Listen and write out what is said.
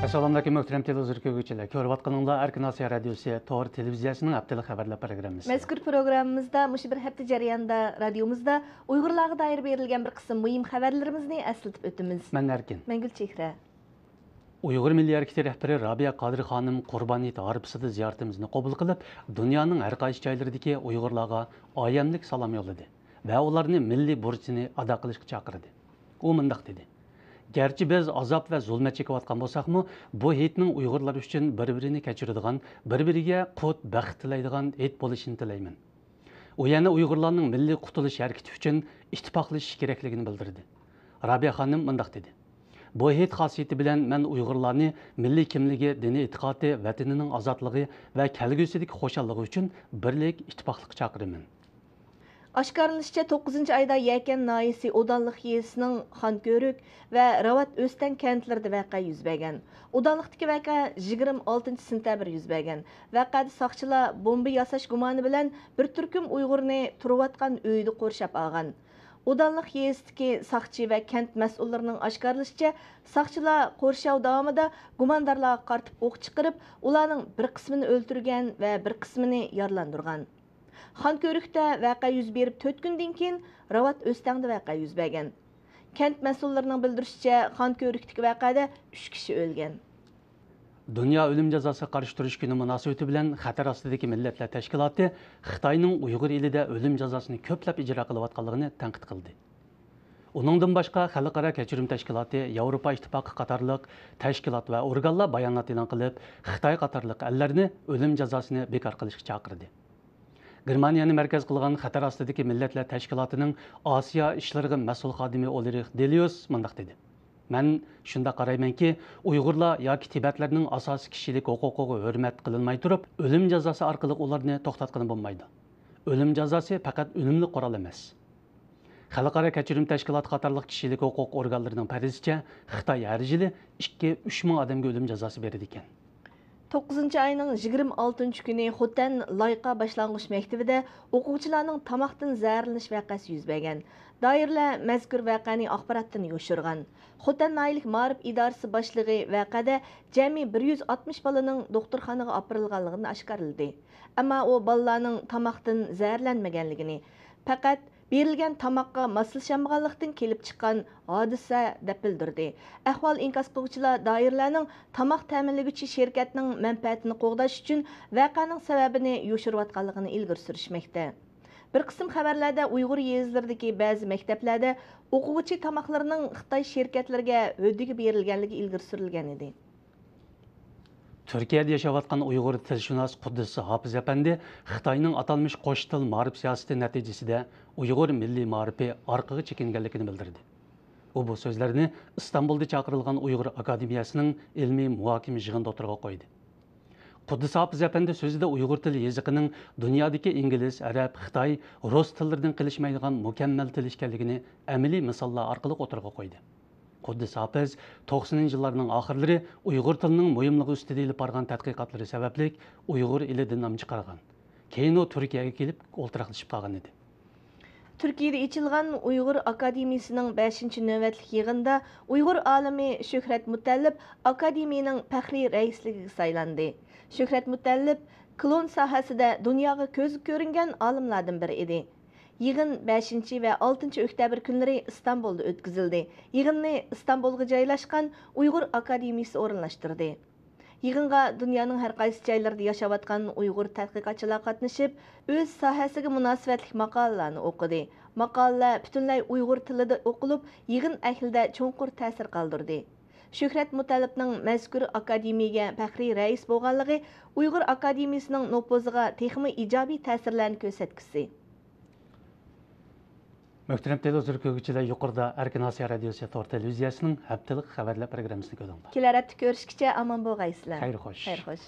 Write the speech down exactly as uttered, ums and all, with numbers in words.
ئەسسالامۇئەلەيكۇم، مۆھتەرەم تېلېۋىزور كۆرگۈچىلەر. كۆرۈۋاتقىنىڭلار ئەركىن ئاسىيا رادىيوسى تور تېلېۋىزىيەسىنىڭ ھەپتىلىك خەۋەرلەر پروگراممىسى. مەزكۇر پروگراممىمىزدا مۇشۇ بىر ھەپتە جەريانىدا رادىيومىزدا ئۇيغۇرلارغا دائىر بېرىلگەن بىر قىسىم مۇھىم خەۋەرلىرىمىزنى ئەسلىتىپ ئۆتىمىز. مەن ئەركىن. مەن گۈلچېھرە. ئۇيغۇر مىللىي ھەرىكىتى رەھبىرى رابىيە قادىر خانىم قۇربان ھېيت ھارپىسىدا زىيارىتىمىزنى قوبۇل قىلىپ، دۇنيانىڭ ھەر قايسى جايلىرىدىكى ئۇيغۇرلارغا ئايەملىك سالام يوللىدى ۋە ئۇلارنى مىللىي بۇرچىنى ئادا قىلىشقا چاقىردى. ئۇ مۇنداق دېدى: «گەرچە بىز ئازاب ۋە زۇلمەت چېكىۋاتقان بولساقمۇ، بۇ ھېيتنىڭ ئۇيغۇرلار ئۈچۈن بىر-بىرىنى كەچۈرىدىغان، بىر-بىرىگە قۇت، بەخت تىلەيدىغان ھېيت بولۇشىنى تىلەيمەن.» ئۇ يەنە ئۇيغۇرلارنىڭ مىللىي قۇتۇلۇش ھەرىكىتى ئۈچۈن ئىتتىپاقلىشىش كېرەكلىكىنى بىلدۈردى. رابىيە خانىم مۇنداق دېدى: «بۇ ھېيت خاسىيىتى بىلەن مەن ئۇيغۇرلارنى مىللىي كىملىكى، دىنىي ئېتىقادى، ۋەتىنىنىڭ ئازادلىقى ۋە كەلگۈسىدىكى خۇشاللىقى ئۈچۈن بىرلىك، ئىتتىپاقلىققا چاقىرىمەن.» ئاشكارىلىنىشىچە، توققۇزىنچى ئايدا يەكەن ناھىيەسى ئودانلىق يېزىسىنىڭ خانكۆرۈك ۋە راۋات ئۆستەڭ كەنتلىرىدە ۋەقە يۈز بەرگەن. ئودانلىقتىكى ۋەقە يىگىرمە ئالتىنچى سېنتەبىر يۈز بەرگەن. ۋەقەدە ساقچىلار بومبا ياساش گۇمانى بىلەن بىر تۈركۈم ئۇيغۇرنى تۇرۇۋاتقان ئۆيىدە قورشاپ ئالغان. ئودانلىق يېزىسىدىكى ساقچى ۋە كەنت مەسئۇللىرىنىڭ ئاشكارىلىشىچە، ساقچىلار قورشاۋ داۋامىدا گۇماندارلارغا قارىتىپ ئوق چىقىرىپ، ئۇلارنىڭ بىر قىسمىنى ئۆلتۈرگەن ۋە بىر قىسمىنى يارىلاندۇرغان. خانكۆرۈكتە ۋەقە يۈز بېرىپ تۆت كۈندىن كېيىن، راۋات ئۆستەڭدە ۋەقە يۈز بەرگەن. كەنت مەسئۇللىرىنىڭ بىلدۈرۈشىچە، خانكۆرۈكتىكى ۋەقەدە ئۈچ كىشى ئۆلگەن. دۇنيا ئۆلۈم جازاسىغا قارشى تۇرۇش كۈنى مۇناسىۋىتى بىلەن خەتەر ئاستىدىكى مىللەتلەر تەشكىلاتى خىتاينىڭ ئۇيغۇر ئېلىدە ئۆلۈم جازاسىنى كۆپلەپ ئىجرا قىلىۋاتقانلىقىنى تەنقىد قىلدى. ئۇنىڭدىن باشقا، خەلقئارا كەچۈرۈم تەشكىلاتى، ياۋروپا ئىتتىپاقى قاتارلىق تەشكىلات ۋە ئورگانلار بايانات ئېلان قىلىپ، خىتاي قاتارلىق ئەللەرنى ئۆلۈم جازاسىنى بىكار قىلىشقا چاقىردى. گېرمانىيەنى مەركەز قىلغان خەتەر ئاستىدىكى مىللەتلەر تەشكىلاتىنىڭ ئاسىيا ئىشلىرىغا مەسئۇل خادىمى ئولرىخ دېليۇس مۇنداق دېدى: «مەن شۇنداق قارايمەنكى، ئۇيغۇرلار ياكى تىبەتلەرنىڭ ئاساسىي كىشىلىك ھوقۇقىغا ھۆرمەت قىلىنماي تۇرۇپ، ئۆلۈم جازاسى ئارقىلىق ئۇلارنى توختاتقىلى بولمايدۇ. ئۆلۈم جازاسى پەقەت ئۈنۈملۈك قورال ئەمەس.» خەلقئارا كەچۈرۈم تەشكىلاتى قاتارلىق كىشىلىك ھوقۇق ئورگانلىرىنىڭ پەرىزىچە، خىتاي ھەر يىلى ئىككى، ئۈچ مىڭ ئادەمگە ئۆلۈم جازاسى بېرىدىكەن. توققۇزىنچى ئاينىڭ يىگىرمە ئالتىنچى كۈنى خوتەن لايقا باشلانغۇچ مەكتىۋىدە ئوقۇغۇچىلارنىڭ تاماقتىن زەھەرلىنىش ۋەقەسى يۈز بەرگەن. دائىرىلەر مەزكۇر ۋەقەنى ئاخباراتتىن يوشۇرغان. خوتەن ناھىيەلىك مائارىپ ئىدارىسى باشلىقى ۋەقەدە جەمئىي بىر يۈز ئاتمىش بالىنىڭ دوختۇرخانىغا ئاپىرىلغانلىقىنى ئاشكارىلىدى. ئەمما ئۇ بالىلارنىڭ تاماقتىن زەھەرلەنمىگەنلىكىنى، پەقەت بېرىلگەن تاماققا ماسلىشالمىغانلىقتىن كېلىپ چىققان ھادىسە، دەپ بىلدۈردى. ئەھۋال ئىنكاس قىلغۇچىلار دائىرىلەرنىڭ تاماق تەمىنلىگۈچى شىركەتنىڭ مەنپەئەتىنى قوغداش ئۈچۈن ۋەقەنىڭ سەۋەبىنى يوشۇرۇۋاتقانلىقىنى ئىلگىرى سۈرۈشمەكتە. بىر قىسىم خەۋەرلەردە ئۇيغۇر يېزىلىرىدىكى بەزى مەكتەپلەردە ئوقۇغۇچى تاماقلىرىنىڭ خىتاي شىركەتلىرىگە ھۆددىگە بېرىلگەنلىكى ئىلگىرى سۈرۈلگەن ئىدى. تۈركىيەدە ياشاۋاتقان ئۇيغۇر تىلشۇناس قۇددۇس ھاپىز ئەپەندى خىتاينىڭ ئاتالمىش قوش تىل مائارىپ سىياسىتى نەتىجىسىدە ئۇيغۇر مىللىي مائارىپى ئارقىغا چېكىنگەنلىكىنى بىلدۈردى. ئۇ بۇ سۆزلەرنى ئىستانبۇلدا چاقىرىلغان ئۇيغۇر ئاكادېمىيەسىنىڭ ئىلمىي مۇھاكىمە يىغىنىدا ئوتتۇرىغا قويدى. قۇددۇس ھاپىز ئەپەندى سۆزىدە ئۇيغۇر تىل يېزىقىنىڭ دۇنيادىكى ئىنگلىز، ئەرەب، خىتاي، رۇس تىللىرىدىن قېلىشمايدىغان مۇكەممەل تىل ئىكەنلىكىنى ئەمەلىي مىساللار ئارقىلىق ئوتتۇرىغا قويدى. قۇددۇس ھاپىز توقسىنىنچى يىللارنىڭ ئاخىرلىرى ئۇيغۇر تىلىنىڭ مۇھىملىقى ئۈستىدە ئېلىپ بارغان تەتقىقاتلىرى سەۋەبلىك ئۇيغۇر ئېلىدىن نام چىقارغان. كېيىن ئۇ تۈركىيەگە كېلىپ ئولتۇراقلىشىپ قالغان ئىدى. تۈركىيەدە ئېچىلغان ئۇيغۇر ئاكادېمىيىسىنىڭ بەشىنچى نۆۋەتلىك يىغىنىدا ئۇيغۇر ئالىمى شۆھرەت مۇتەللىپ ئاكادېمىيىنىڭ پەخرىي رەئىسلىكىگە سايلاندى. شۆھرەت مۇتەللىپ كلون ساھەسىدە دۇنياغا كۆزگە كۆرۈنگەن ئالىملاردىن بىرى ئىدى. يىغىن بەشىنچى ۋە ئالتىنچى ئۆكتەبىر كۈنلىرى ئىستانبۇلدا ئۆتكۈزۈلدى. يىغىننى ئىستانبۇلغا جايلاشقان ئۇيغۇر ئاكادېمىيىسى ئورۇنلاشتۇردى. يىغىنغا دۇنيانىڭ ھەر قايسى جايلىرىدا ياشاۋاتقان ئۇيغۇر تەتقىقاتچىلار قاتنىشىپ، ئۆز ساھەسىگە مۇناسىۋەتلىك ماقالىلەرنى ئوقۇدى. ماقالىلەر پۈتۈنلەي ئۇيغۇر تىلىدا ئوقۇلۇپ، يىغىن ئەھلىدە چوڭقۇر تەسىر قالدۇردى. شۆھرەت مۇتەللىپنىڭ مەزكۇر ئاكادېمىيەگە پەخرىي رەئىس بولغانلىقى ئۇيغۇر ئاكادېمىيىسىنىڭ نوپۇزىغا تېخىمۇ ئىجابىي تەسىرلەرنى كۆرسەتكۈسى. مۆھتەرەم تېلېۋىزور كۆرگۈچىلەر، يۇقىرىدا ئەركىن ئاسىيا رادىيوسى تور تېلېۋىزىيەسىنىڭ ھەپتىلىك خەۋەرلەر پروگراممىسىنى كۆردۈڭلار. كېلەر ھەپتە كۆرۈشكىچە ئامان بولغايسىلەر. خەير خوش. خەير خوش.